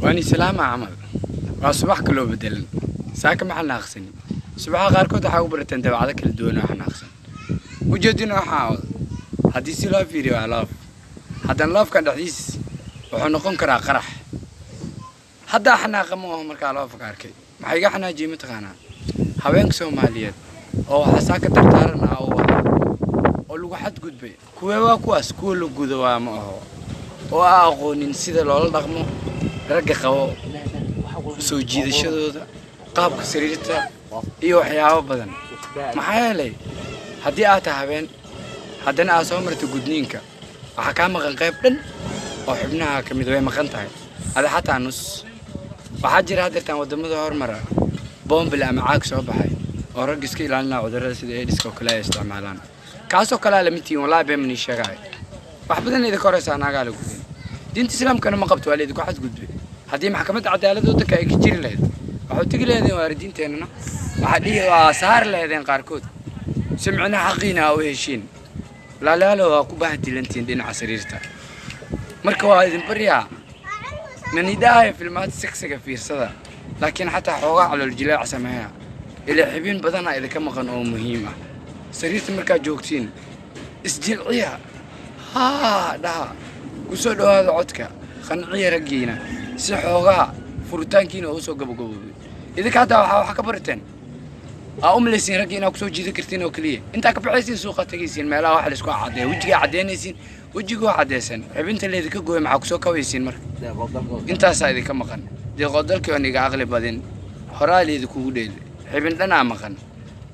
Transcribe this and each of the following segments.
Waani salaama camal. Waa subax kaloo bedelan. Saaka ma xanaaqsanin. Subaxa qaarkood waxaa u barateen dabeecado kala duwan oo xanaaqsan. Ujeedina waxaa haddii si loo fiiriyo waa love. Haddana lovekan dhexdiis wuxuu noqon karaa qarax. Haddaa xanaaqa ma aho markaa loveka arkay. Maxaa iga xanaajiyey mataqaanaa? Haweenka Soomaaliyeed oo waxaa saaka dartaaran ah oo wadaa oo lagu xadgudbay. Kuwee waa kuwaas? Kuwa la gudo waa ma aho. Oo aan aqoonin sida loola dhaqmo ragga qabo, soo jiidashadooda, qaabka sariirta iyo waxyaabo badan. Maxaa yeelay haddii aad tahay habeen haddana aad soo marto gudniinka, waxaa kaa maqan qayb dhan oo xubnaha ka mid way maqan tahay. Ada xataa nus. Waxaa jira haddeertaan waddamada hormara bombile ama caag soo baxay oo ragga iska ilaalinaya cudurrada sida AIDS-ka oo kale ay isticmaalaan. Kaasoo kale aa lamid tihiin, wallaahi been manii sheegaayo. Wax badan idinka horeysa naagaa la gudin. Diinta Islaamkana ma qabto, waa la idinku xadgudbay. Haddii maxkamadda cadaaladda waddanka ay ka jiri lahayd, waxuu tegi lahaydeen waalidiinteennana, waxaa dhihi waa saari lahaydeen qaarkood si micnaha xaqiina aa u heshiin. Walaalayaalo, waa ku bahdilantiin dhinaca sariirta. Marka waa idin baryaa, manidaayo filmaad sexiga fiirsada, laakiin xataa xoogaa calool jilaac sameeya. Ilaa xibin badanaa idinka maqan oo muhiim ah. Sariirta markaad joogtiin isjilciya, haa dhaha, ku soo dhawaada codka, qanciya raggiina si xoogaa furitaankiina oo usoo gabagaboobay. Idinka haddaa waxaa wax ka barateen aa u malaysiin raggii inaad kusoo jiidan kartiin oo keliya. Intaa ka baxaysiin suuqa tegaysiin, meelaha waxa laisku caddeeya, wejigaa caddeynaysiin, wejigoo caddeeysan xibinta laydinka gooya maxaa kusoo kabaysiin? Marka intaasaa idinka maqan. Deeqoodalkii oon iga aqli badin horaa laydinkugu dheeli. Xibin dhanaa maqan,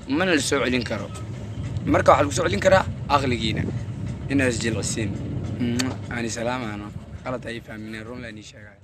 mana la soo celin karo. Marka waxaa lagu soo celin karaa aqligiina inaad isjilcisiin. Ani salaamaano qalad ay fahmineen, run laan ii sheegaayo.